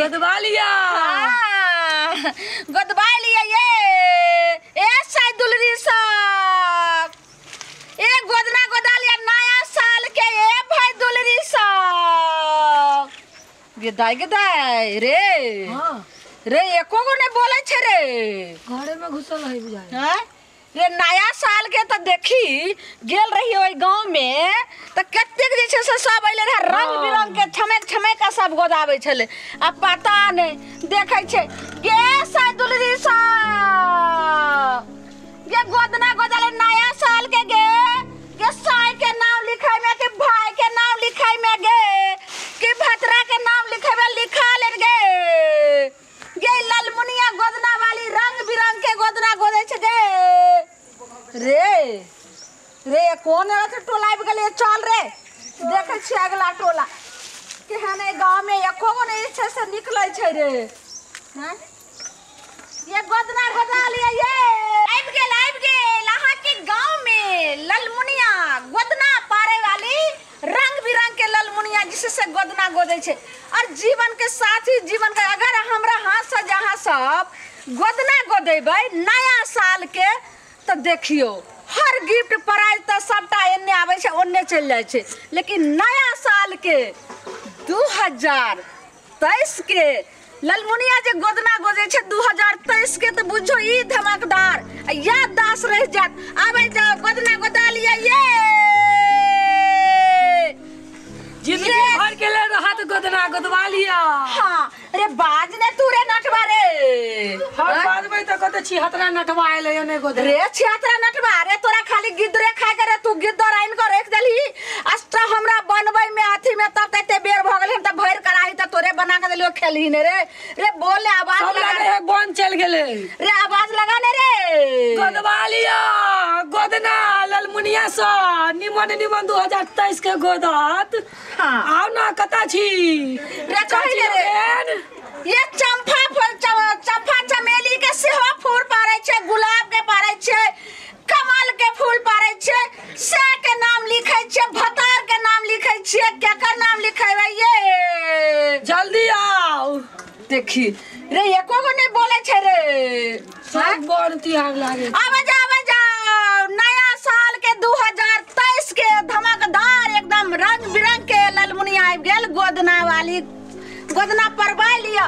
गोदवा लिया। हाँ, गोदवा लिया ये ए साई दुलरी सब ए गोदना गोदा लिया नया साल के ए भाई दुलरी सब गे दाई रे। हाँ। रे एको गो नहीं बोले छे रे, घरे में घुसल है बुझाय। हैं रे नया साल के तो देखी गेल रही ओइ गांव में त कतेक जे छै से सब अइले रहे रंग बिरंग के छमेक छमेक के सब गोदाबै छले। आ पता नहीं देखै छै गे साई दुलरी सब गे गोदना गोदाले नया साल के गे गे साई के नाम लिखाई में के भाई के नाम लिखाई में गे के भतरा के नाम लिखाई में लिखा ले गे गे ललमुनिया गोदना वाली रंग बिरंग के गोदना गोदै छै गे। रे रे कोन अथी टोला आबि गेलै, चल रे देखै छियै अगला टोला केहन एहि गाँव में एको गो नहि छै से निकलै छै रे। हैं ये गोदना गोदा लिया ये आबि गेल अहाँ के गाँव में ललमुनिया गोदना पारे वाली रंग बिरंग के ललमुनिया जिसे से गोदना गोदै छै। और जीवन के साथी जीवन के अगर हमरा हाथ से जहाँ सब गोदना गोदेबै नया साल के तो देखियो हर गिफ्ट प्राइज तो सबटा एन्ने आबै छै ओन्ने चलि जाइ छै, लेकिन नया साल के 2023 के ललमुनिया जे गोदना गोजै छै 2023 के तो बुझो ई धमकदार याददाश्त रहि जायत। आबै जाओ गोदना गोदा लिया ये जिंदगी भर के ले रहत गोदना गोदवा लिया। हाँ रे बाज ने तू रे नटवा रे, हम बाजबै त कते छिहत्तरा नटवा आइले ने गोदे रे छिहत्तरा नटवा रे तोरा खाली गिद्रे खाय के रे तू गिद्दर आनि के रख देलही अष्टा हमरा बनबै में अथी में तब तते बेर भ गेल हम त भरि कड़ाही त तोरे बना के देलियो खेलही ने रे। रे बोल ले आवाज लगा रे बन चल गेले रे आवाज लगा ने रे गोदवा लिया गोदना ललमुनिया स निमन निमन 2023 के गोदत। हाँ आओ ना कता छी रे कहिले रे ये चंपा फूल चंपा चमेली के सेहो फूल पारै छै, गुलाब के पारै छै, कमल के फूल पारै छै, से के नाम लिखै छै, भतार के नाम लिखै छै, केकर नाम लिखेबै ये जल्दी आओ। देखी रे एको गो नहीं बोले छै रे, सब बड़ तिहार लागे। आबै जाओ नया साल के 2023 के धमकदार एकदम रंग बिरंग के ललमुनिया आबि गेल गोदना वाली गोदना परवा लिया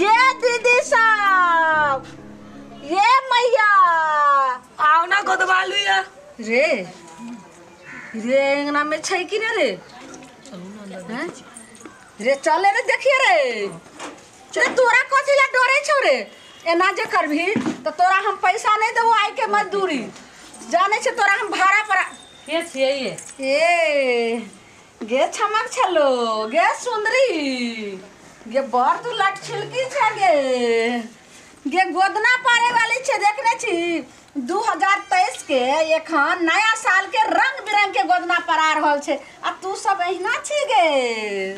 ये दीदी सब ये मैया आओ ना गोदवा लिया रे। रे अंगना में छै कि ने रे रे चले रे देखिए रे रे तोरा कथी ला डरे छौ रे, एना जे करबही तो तोरा हम पैसा नहीं देबो आइ के मजदूरी जाने छे तोरा हम भाड़ा पर के छियै ये ए गे छमक छलो गे सुंदरी गे बड़ तू लट छिलकी छे गे गे गोदना पारे वाली छे देखने छी 2023 के एखन नया साल के रंग बिरंग के गोदना परा रहल छे आ तू सब एहिना छी गे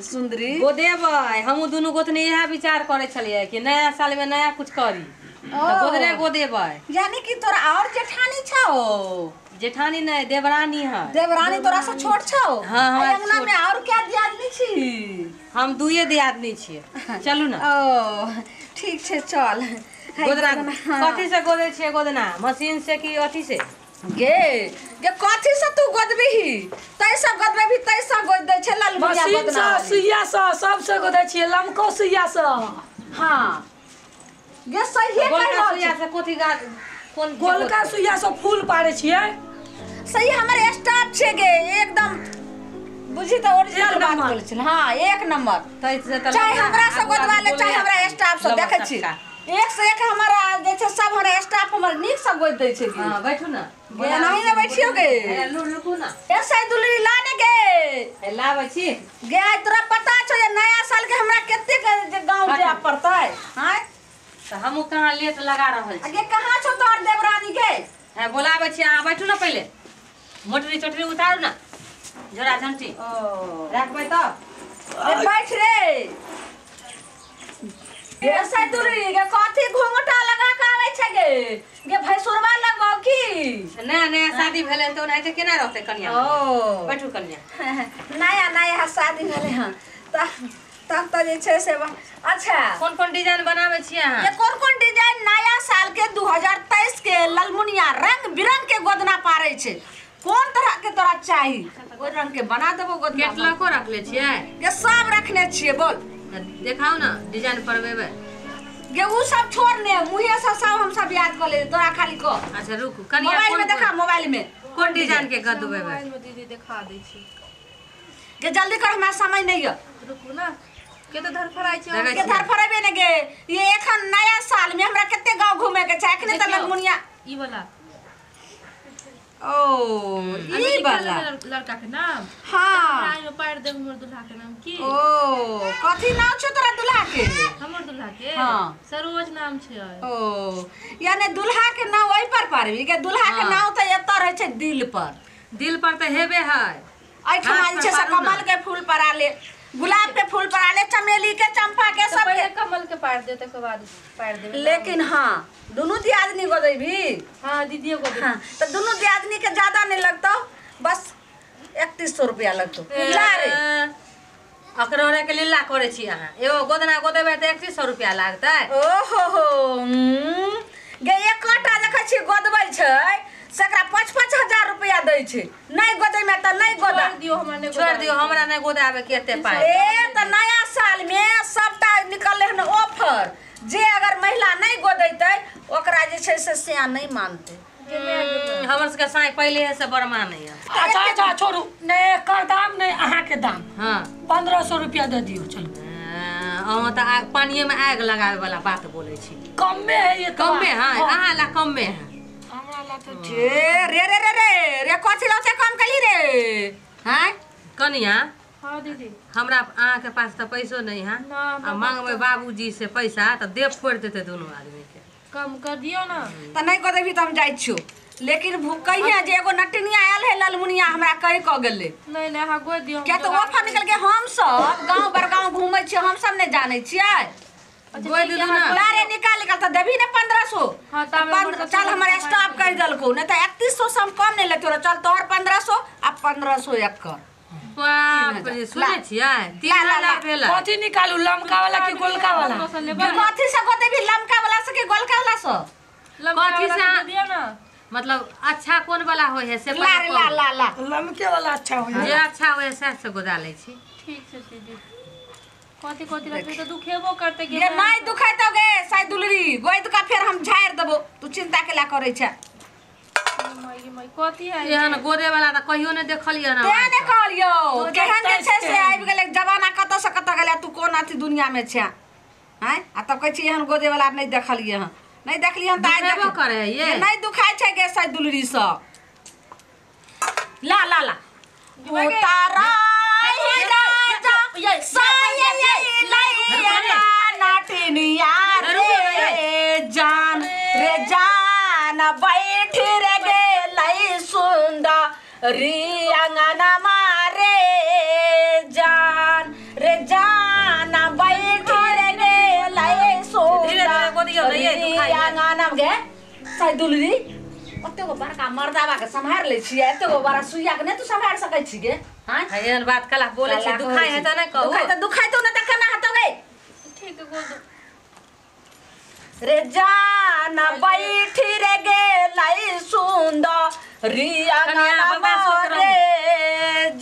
सुंदरी। गोदेबै हमहूँ दुनू गोतनी इएह विचार करै छलियै कि नया साल में नया कुछ करी तऽ गोदने गोदेबै। यानी कि तोरा और जेठानी छौ? जेठानी नहीं देवरानी है। देवरानी तोरा से छोट छौ? हाँ हमरा अंगना में और क्या दियादनी छी? हम दुइये दियादनी छियै। चलू ना। ओ ठीक छै चल। गोदना कथी से गोदै छियै गोदना, मशीन से कि अथी से? गे गे कथी से तू गोदबीही, तैसा गोदबीही तैसा गोद दै छै ललमुनिया मशीन गोदना से सुइया से सबसे गोदै छियै लमको सुइया से। हाँ गे सहिए कहि गोलका रहल सुइया छै। से कथी कोन गोलका सुइया से फूल पारै छियै। सही हमर स्टाफ छै गे एकदम बुझी त ओरिजिनल बात बोलै छै। हाँ एक नंबर चाहे हमरा से गोदवा ले चाहे हमरा स्टाफ से देखै छी एक से एक हमारा जे छै सब हमरा स्टाफ हमर नीक से गोद दै छै। हां बैठू ना गे नहीं ने बैठियो गे लुकू ना ए साई दुलरी लाने गे ए लाबै छी गे। आइ तोरा पता छौ जे नया साल के हमरा कतेक गांव जाय पड़तै? हां त हमहूँ कहाँ लेट लगा रहल छी। गे कहाँ छौ तोहर देवरानी गे? हां बोलाबै छी अहाँ बैठू ना पहिले मोटरी चोटरी उतारू ना झोरा झंटी ओ राखबै तब रे बैठ रे। गे साई दुलरी गे कथी घूंघटा लगा के आबै छै गे? गे भैंसुरवा लगबाउ की? नया नया शादी भेलै तऽ ओनाहिते केना रहतै कनिया? ओ बैठू कनिया। नया नया शादी भेलै हँ तऽ तब त जे छै से अच्छा कोन कोन डिजाइन बनाबै छियै अहाँ? ये कोन कोन डिजाइन नया साल के 2023 के ललमुनिया रंग बिरंग के गोदना पारै छै। कोन तरह के तोरा चाही ओहि रंग के बना देबो गोदना। कैटलॉगो रखले छियै? के सब रखने छियै। बोल देखाउ ना डिजाइन परबेबै। गे उ सब छोड़ ने मुहे से सब हम सब याद कर ले तोरा खाली को। अच्छा रुक कनिया मोबाइल में देखा मोबाइल में कोन डिजाइन के गदबेबै? मोबाइल में दीदी देखा दै छी। गे जल्दी कर हमरा समय नहीं है। रुकू ना के त धरफराइ छै। के धरफराबे ने गे ये एखन नया साल में हमरा कते गांव घूमे के छै एखने त ललमुनिया ई वाला ओ ई वाला लड़का के नाम। हां आई में पार देब हमर दुल्हा के नाम की। ओ कथि नाम छै तोरा दुल्हा के? हमर दुल्हा के हां सरोज नाम छै। ओ यानी दुल्हा के नाम ओइ पर पारबी के? दुल्हा के नाम त एत रहै छै दिल पर। दिल पर त हेबे है। एठमा जे छै से कमल के फूल परा ले, गुलाब के फूल परा ले, चमेली के, चंपा के, सब पहिले कमल के पार दे तकर बाद पार देबे। लेकिन हां दुनू दियादनी गोदेबी। हां दीदीयो गोदेबी। हां त दुनू दियादनी के ज्यादा नहीं लगतो बस 3100 रुपया लगतो। ला रे अकरोरे के लीला करे छी अहाँ। एगो गोदना गोदेबे त 3100 रुपया लागतै। ओ हो हो गे एकटा देखै छी गोदबै छै सकरा 5-5 हजार रुपया दै छै। नहीं गोदै में त नहीं गोदा। छोड़ दियो हमरा नहीं छोड़ दियो हमरा नहीं गोदाबे के एते पाई। ए त नया साल में सबटा निकलले हन ऑफर जे अगर महिला नहीं गोदैतै ओकरा जे छै से सिया नहीं मानतै। हमर सबके साई पहिले से बड़ मानै है। अच्छा अच्छा छोड़ू नहीं एकर दाम नहीं अहाँ के दाम। हां 1500 रुपया दे दियो। चलो अहाँ त आग पानिये में आग लगावे वाला बात बोलै छी। कमे है ये कमे। हां अहाँ ला कमे है हमरा ला त रे रे रे रे रे कथि लौते कम कली रे। हां कनिया। हां दीदी हमरा अहाँ के पास त पैसो नहीं है आ मांगबै बाबूजी से पैसा त दे फोड़ देते दोनों आदमी के। कम कर दियो ना त नहीं कर देबी त हम जाइ छियो। लेकिन भूकइया जे एगो नटनिया आयल है ललमुनिया हमरा कहि क गेलै। नहीं नहीं अहाँ गोद दियो। क्या त ऑफर निकल के हम सब गांव बरगांव घूमै छियै हम सब नहीं जानै छियै। गोद दियो ना ला रे निकाल निकाल त देबी ने 1500। हां त चल हमर स्टाफ कहि देलको नहीं त 3100 से हम कम नहीं लेतो। चल तोहर 1500 आ 1500 एकर। बाप रे सुनै छियै 3000 भेलै। कथि निकालू लमका वाला कि गोलका वाला? कथि से गोदेबी लमका वाला से कि गोलका वाला से? कथि से दियो ना मतलब अच्छा कोन वाला होय है से ला ला ला ला लमके वाला अच्छा होय है जे अच्छा होय है से गोदा लै छी। ठीक छै दीदी कथि कथि रखबे त दुखेबो करते गे। नहीं दुखाइतो गे साई दुलरी गोद का फेर हम झाड़ देबो तू चिंता केला करै छै। माई माई कथि है एहन गोदे वाला त कहियो ने देखलियै ना। ते ने कहलियो केहन जे छै से आबि गेलै जमाना कत से कत गेलै तू कोन अथि दुनिया में छै हैं आ तब कहै छी एहन गोदे वाला नहीं देखलियै हन नहीं देखलियै हन त आइ देखबो करे ये नहीं दुखाइ छै गे साई दुलरी सब। ला ला ला उतारा राजा साई नाटिनिया रे जान बैठ रे गेलै सुंदर अंगना मारे जान रे जान बैठ रे गेलै सुंदर अंगना गे साई दुलरी ओते गो बड़का मर्दाबा के सम्हार लै छियै एते गो बड़ा सुइया के नहीं तू सम्हार सकै छी गे। हां एहन बात कला बोलै छी दुखाइ है त नै कहू। दुखाइ त दुखाइ तो न त केना हेतौ गे। ठीक है गोद रे जान बैठ रे गेलै सुंदर अंगना रे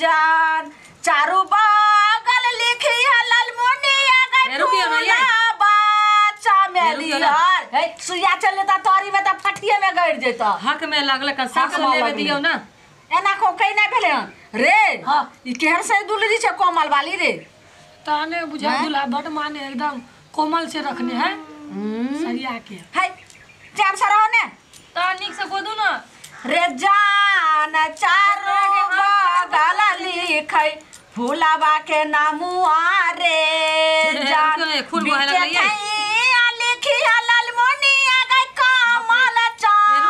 जान चारू बगल लिखिया ललमुनिया गई बच्चा मेलियर हे सुइया चल लेता तोरी में त फटिए में गड़ जेता। हक में लागल कन सास लेवे दियो ना एना को कहि नै भेलै हन रे। हां ई केहन से दुलरी छै कोमल वाली रे ताने बुझा दुल्हा बड़ माने एकदम कोमल से रखने है सरिया के है चैन से रहो ने त नीक से गोदू ना रे जान चारो बगल लिखै फूलाबा के नामुआ रे जान खून बहे लगलै लिखिया ललमुनिया गई कमल चांद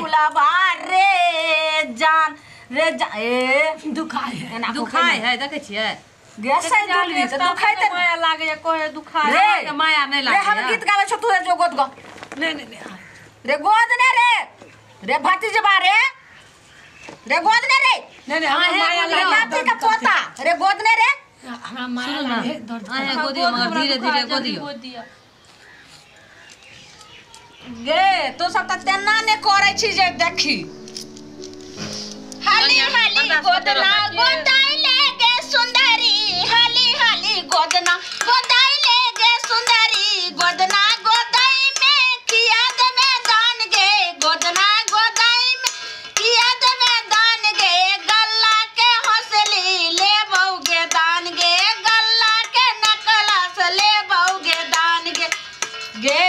फूलाबा रे जान रे जा ए दुखाय है दुखाय है देखै छियै गैस दुलरी त दुखाय त माया लागे कोहे दुखाय रे माया नहीं लागे रे। हम गीत गाबै छ तू जो गोद ग नहीं नहीं नहीं रे गोद ने रे रे भतीजबा रे रे गोद ने रे नहीं नहीं हमरा माया लागे नाती के पोता रे गोद ने रे हमरा माया लागे दर्द आया गोदियो मगर धीरे धीरे गोदियो गे तो सब त तेना ने करै छी जे देखी हाली हाली गोदना गोदाई ले गे सुंदरी हाली हाली गोदना गोदाई ले गे सुंदरी गोदना गोदाई में किया दे में दान गे गोदना गोदाई में किया दे में दान गे गल्ला के हंसली ले बहुगे दान गे गल्ला के नकला से ले बहुगे दान गे गे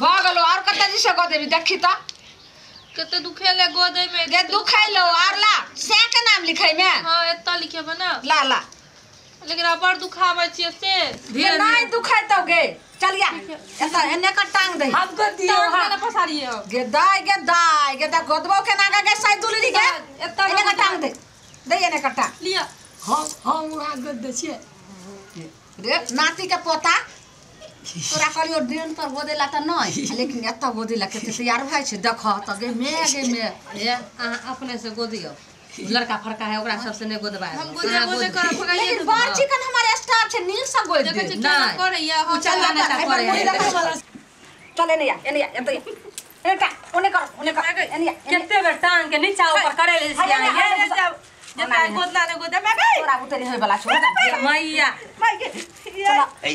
भ गेलो और कते जी से गोदेबी देखी त कते दुखेले गोदे में गे दुखैलो और ला से के नाम लिखै में। हां एत्ता लिखेबे ना ला ला लेकिन आ बड़ दुखाबै छियै से धीरे नहीं दुखैतौ गे चलिया एता एने का टांग दे हमको दियो हां ना पसारियो गे दाई गे दाई गे दा गोदबो के ना गे साइ दुलरी गे एत्ता एने का टांग दे दे एने का टांग लिया। हम वहां गोद दे छियै रे नाती के पोता तोरा कहलियो ड्रेन पर गोदेला त नहीं लेकिन एत्ता गोदेला के तैयार भइ छै देख त गे मे गे मे ए अहाँ अपने से गोदियो लड़का फड़का है ओकरा सबसे नहीं गोदबा हम गोदेबो नहीं करब लेकिन बड़ चिकन हमारे स्टाफ छै नीक से गोद दे देखै छी केना करैया हम चला नहीं ता करैया चल एने या एने या एने एने टा ओने कर ओने कर एने या कते बेर टांग के नीचा ऊपर करे ले हाय, हाय, हाय, ये जेता गोदना ने गोदे मैं गई तोरा उतरी होय वाला छौ मैया my गे चला ए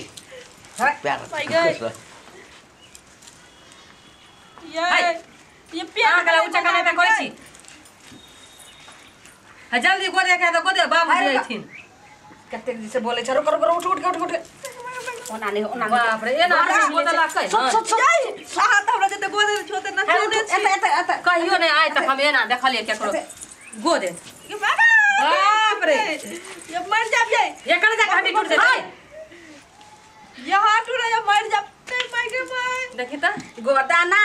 प्यार ये ये प्यार कला ऊंचा करने पे करै छी हां जल्दी गोदे के त गोदे बाबू जी अइथिन कते दिन से बोले छ रुक रुक उठ उठ उठ उठ ओना नहीं ओना बाप रे एना गोदला कै सुत सुत सुत हां त हमरा जते गोदे छोते ना छोड़े छी एता एता एता कहियो नहीं आइ तक हम एना देखलिए केकरो गोदे ये बाबा बाप रे ये मर जाब ये एकर जा हड्डी टूट जेतै ये हाथ टूट या मर जाब ते my गे my देखी त गोदना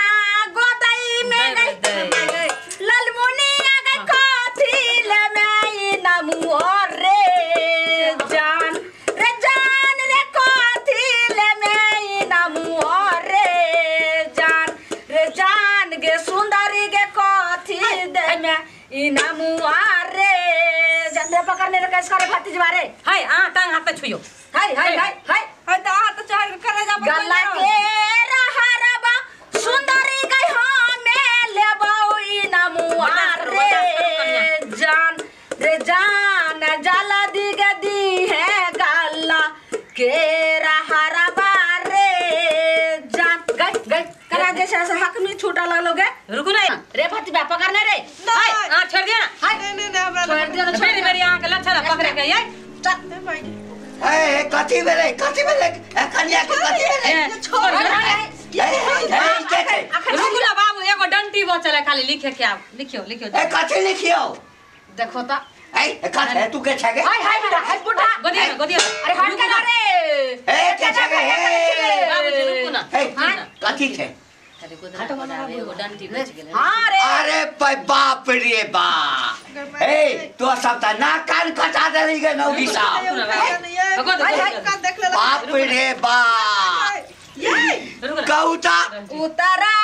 गोदाई में गई ललमुनिया गे कथी ले में नमु रे जान रे जान रे कथी ले में नमु रे जान रे जान गे सुंदरी गे कथी दे में इनामु रे जान रे पकड़ने रे कैसे करे भतीजवा रे हाय आ टांग हाथ पे छुइयो हाय हाय हाय हाय हाय त हाथ चढ़ करे जा गल्ला के रहरबा सुंदरी गई हमें लेबौ इनामु रे जान रे जान जला दी गदी है गल्ला के रहरबा रे जान गई गई करा जैसे ऐसे हक में छूटा लगलो गे रुकू नहीं रे भतीजा पकड़ने रे हाय आ छोड़ दिया ना हाय नहीं नहीं नहीं हमरा छोड़ दिया ना छोड़ मेरी मेरी आंख लच्छा पकड़े के ये चल ए कथी भेलै कथी भेलै ए कन्या के कथी भेलै छोड़ ए ए के रुकू ना बाबू एगो डंटी बचल है खाली लिखे के आब लिखियो लिखियो ए कथी लिखियो देखो त ए कथी तू के छगे हाय हाय हाय बुढ़ा गोदिया ना गोदिया अरे हट के ना रे ए के छगे ए बाबूजी रुकू ना ए कथी छै खाली गोदना गोदावे एगो डंटी बच गेलै हां रे अरे बाप रे बाप ए तो सब त ना कान कटा देली गे नौगी साहब बाप रे बाप रुकू ना कौता उतरा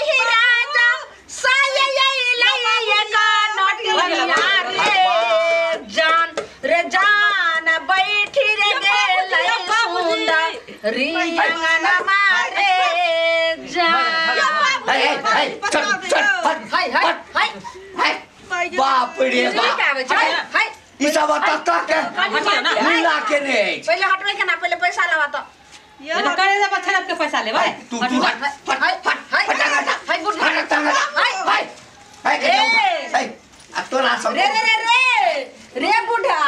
ही राजा साये लई का नटिया रे जान रे जान बैठी रे गेलै सुंदर रिंगना मारे जान ए ए चल चल हट हाय हाय हाय हाय बाप रे बाप हाय हाय ई सब तक के हटियो ना मिला के ने पहले हटवे के ना पहले पैसा लवा तो ये तो करे जा बच्चा के पैसा ले भाई तू तू हट हट हाय हट हाय हट हट हाय गुड हट हट हाय हाय के ए आ तोरा सब रे रे रे रे रे बूढ़ा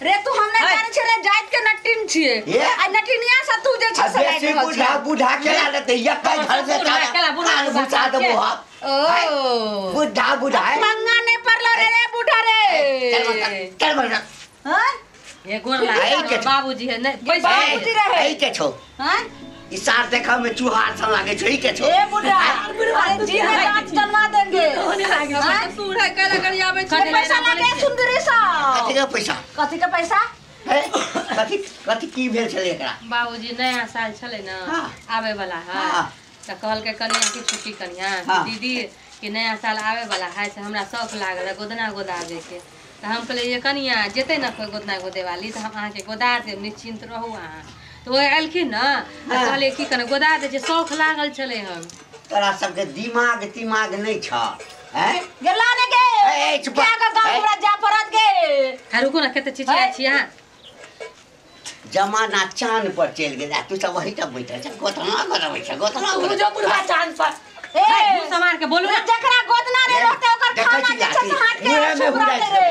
रे तू हम नहीं जाने छे रे जात के नटिन छिए आ नटिनिया से तू जे छे से बेसी बूढ़ा बूढ़ा के ला लेते यक्का घर से केला बूढ़ा कान घुसा देबो हम ओ बूढ़ा बूढ़ा है पंगा नहीं पड़लो रे रे बूढ़ा रे चल बता चल बता हां ये गोर लागे बाबूजी है नहीं पैसा बाबूजी रहे। ए के छो हां ई सार देखा में चूहार सन लागे छो ई के छो ए बूढ़ा अरे जी में दांत जलवा देंगे हाँ? सूढ़ है कैला करी आबै छै ये पैसा लगे सुंदरी सा कथी के पैसा कथी के पैसा हे कथी कथी की भेल छलै एकरा बाबूजी नया साल छलै ना हाँ। आवे वाला है हाँ। त कहलकै कनिया की छुट्टी कनिया हाँ। दीदी कि नया साल आवे वाला है से हमरा शौक लागल है गोदना गोदावे के। तऽ हम कहलियै कनिया जेतै ने कोइ गोदना गोदेवाली तऽ हम अहाँके गोदा देब, निश्चिन्त रहू अहाँ। तऽ ओ एलखिन ने तऽ कहलियै की कने गोदा दै छै, शौख लागल छलै हन। तोरा सबके दिमाग तिमाग नहि छ हैं? गेला ने गे क्या का गांव हमरा जा पड़त गे। आ रुकू ने, कते चिचिया छी अहाँ। जमाना चांद पर चलि गेल आ तू सब वही सब बैठल छ, गोतना गोदबै छ, गोतना तू जो बुढ़वा चांद पर। ए मुँह समार के बोलू ना, जकरा गोदना रे रहते ओकर खाना जे छै से हाथ के रे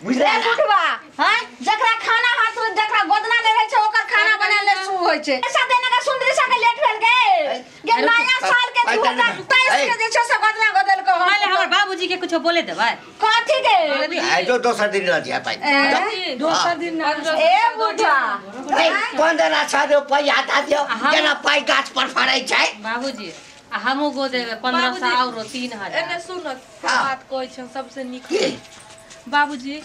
बुझला रे बुढ़वा। हैं जकरा खाना हाथ में जकरा गोदना नै रहै छै ओकर खाना बनायल नै शुरू होइ छै। पैसा देने का सुंदरी सा के लेट भेल गे गे। नया साल के 2023 के जे छै से गोदना गोदल को। पहिले हमर बाबूजी के कुछो बोले देबै कथी गे? आ जो दोसर दिन ल जा पाइ, दोसर दिन ना। ए बुढ़वा 1500 रुपैया दा दियौ, जेना पाइ गाछ पर फड़ै छै। बाबूजी आ हमहूँ गोदेबै 1500 और 3000। एने सुन बात कहै छै सबसे नीक बाबूजी,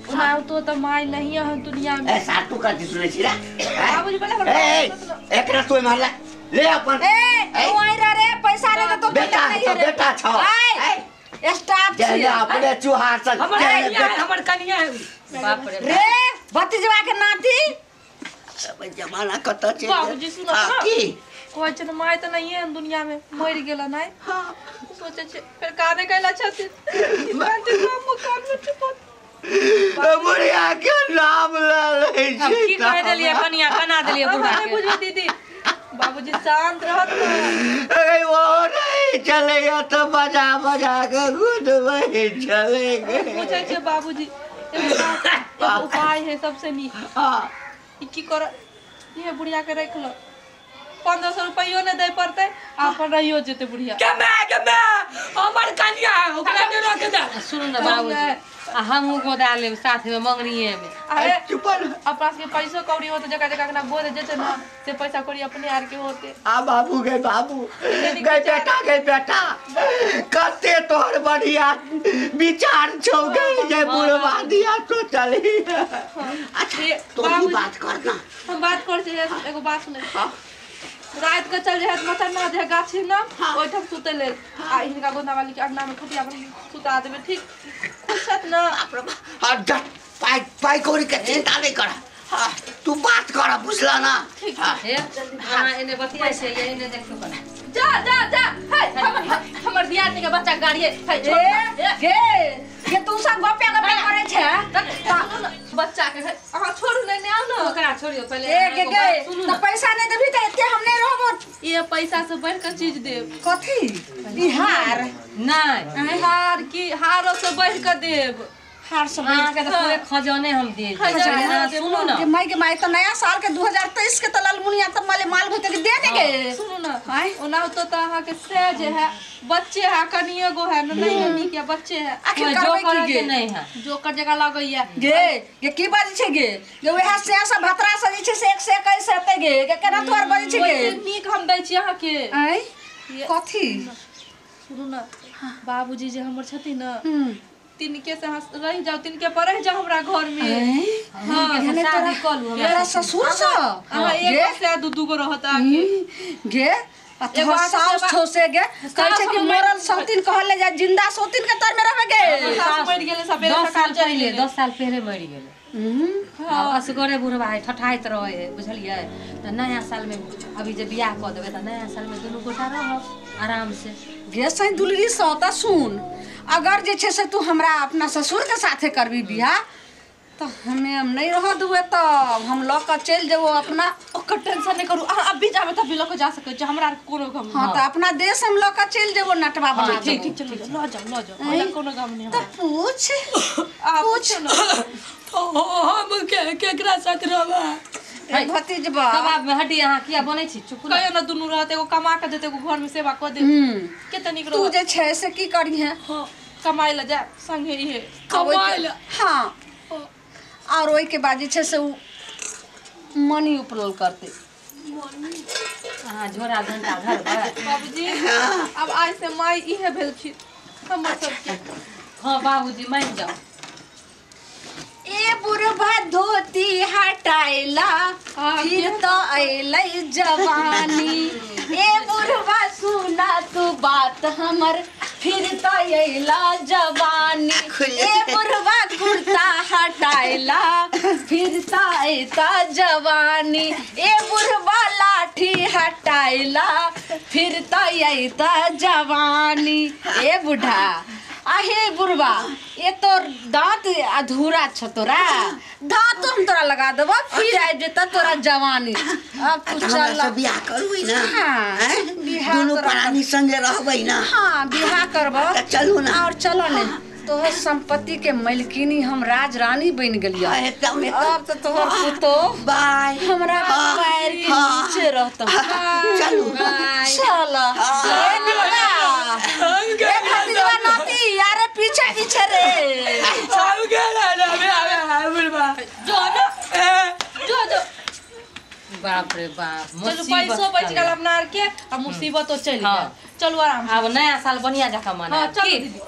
ओना तो त my नहीं है दुनिया में। ए सातू का सुनै छी रे बाबूजी, पहिले हमर एकरा तोय मारला ले अपन। ए तू आई रे पैसा रे तो बेटा तो बेटा छ स्टाफ छी अपने चुहार से हमर कनिया, हमर कनिया है। बाप रे रे भतीजवा के नाती जमाना कत छै बाबूजी। सुन ना की कहै छै my त नहीं है दुनिया में, मरि गेल नहीं। हां सोचे छै फेर काने कैला छथिन बुढ़िया के नाम ले लै छै। की कह देलियै कनिया, कना देलियै बुढ़वा के। बुझू दीदी बाबूजी शांत रहत ना। ए वो नहीं चलेगा तो बजा बजा के गुदबै चलेगे। पूछै छै बाबूजी एगो उपाय है सबसे नीक। हां ई की कर, ये बुढ़िया के रख लो, 1500 रुपयो ने दे पड़ते, अपन रहियो जेते बुढ़िया। के मैं हमर कनिया है ओकरा ने रख दे। सुनू ना बाबूजी, आ हमहूँ गोदा लेब साथ में मंगनिए में। अरे चुप अपना के पैसो कौड़ी होते जगह जगह ना गोद जेते ना से पैसा कौड़ी अपने आर के होते। आ बाबू गए बाबू गए बेटा गए बेटा, कते तोहर बढ़िया विचार छौ गए जे बुढ़वा दिया तो चली। अच्छा तो ही बात करना, हम बात कर छै एगो बात सुनै। रात के चल जाए मचान ना जे गाछी ना ओइठाम सुतै लेल, आ हिनका गोदना वाली के अंगना में खटिया पर सुता देबै। ठीक खुश छत ना? हां पाइ पाइ कौड़ी के चिंता नहीं कर, हां तू बात कर बुझला ना। ठीक है हां एने बतिया छै एने देखो कर। जा जा जा हे हमर दियादनी के बच्चा गाड़ी है छोड़ गे के तू सब गप्पे गप्पे करै छै बच्चा के। अहाँ छोड़ू नै ने आउ ना ओकरा छोड़ियो पहिले। ए गे गे त पैसा नै देबी त एते हम नै रहबो। ये पैसा से बढ़ के चीज देब। कथी बिहार नै हार की हारो से बढ़ के देब। हार से अहाँ के त पूरे खजाने हम दे सुनू ना के माई के माई त नया साल के 2023 के त ललमुनिया त माले माल भते के दे देगे। सुनू ना ओना तो त अहाँ के से जे है बच्चे है कनिए गो है न नहीं नीक है बच्चे है आखिर करबै की गे नहीं है जोकर जगह लगैया गे गे की बाजै छै गे गे वएह से सब भतरा से जे छै से 121 हेतै गे गे केना तोर बाजै छै गे। नीक हम दै छी अहाँ के। आँय कथी? सुनू ना बाबूजी जे हमर छथिन ना तिनके से रह जाओ, तिनके पर रह जाओ हमरा घर में। हां शादी क लू हमरा ससुर से अहाँ एक से दू दू गो रहत आके गे आ तोहर सास छौ से गे कहै छै कि मरल सौतीन कहल जाय जिंदा सौतीन के तर में रहबे गे। सास मरि गेलै सबेरे 10 साल पहिले, 10 साल पहिले मरि गेलै। हां असगरे बुढ़वा है ठठाइत रहे है बुझलियै। त नया साल में अभी जे बियाह क देबै त नया साल में दुनू गोटा रहब आराम से। गे सही दुलरी सौ त सुन, अगर जे छै से तू हमरा अपना ससुर के साथे करबी बियाह तो हमें हम नहीं रह दुए तब हम ल के चल जेबो अपना। ओकर टेंशन नहीं करू, अहाँ अभी जाबे तब भी ल के जा सकै छी, हमरा आर कोनो गम। हां त अपना देश हम ल के चल जेबो नटवा बना। ठीक ठीक चलो ल जाओ ल जाओ, हमरा कोनो गम नहीं। त पूछ पूछ न हम के केकरा साथ रहबा भतीजबा। कबाब में हड्डी अहाँ किया बनै छी? चुप कहियो न दुनू रहत, एगो कमा के देते एगो घर में सेवा क दे केते नीक रहत। तू जे छै से की करिहे? हां कमाइ ल जा संगे इहे कमाइ ल। हां और ओई के बाद जे छै से उ मनी उपरल करते। अहाँ झोरा घंटा धरबै बाबूजी। अब आइ से माई इहे भेलखिन हमर सबके। हां बाबूजी मान जाओ। ए बुढ़वा धोती हटाइला फिर तो अइलै जवानी, ए बुढ़वा सुना तू बात हमर फिर तैला जवानी ए बुढ़वा कुर्ता हटाइला फिर तैता जवानी ए बुढ़वा लाठी हटाइला फिर तैता जवानी ए बुढ़ा आहे बुढ़वा ये तोर दांत अधूरा छ तोरा दांत हम तोरा लगा देबो फिर आबि जेता तोरा जवानी। अब तू चल से बियाह करबै ना। हाँ, बियाह दुनू प्राणी संगे रहबै ना। हाँ बियाह करबो चलू ना। और चलो ने तोहर संपत्ति के मालकिनी हम राज रानी बन गेलियो। अब तो तोहर पुतोह बाय हमरा पैर के नीचे रहतो। चलू चल ए भतीजवा नाती यारे पीछे पीछे रे हम गेला ना बे आवे बुढ़वा जो ना जो जो बाप रे बाप चलू पैसो बच गेल अपना आर के आ मुसीबतो चलि गेल। चलू आराम अब नया साल बढ़िया जकाँ मनायब। चलू दीदी।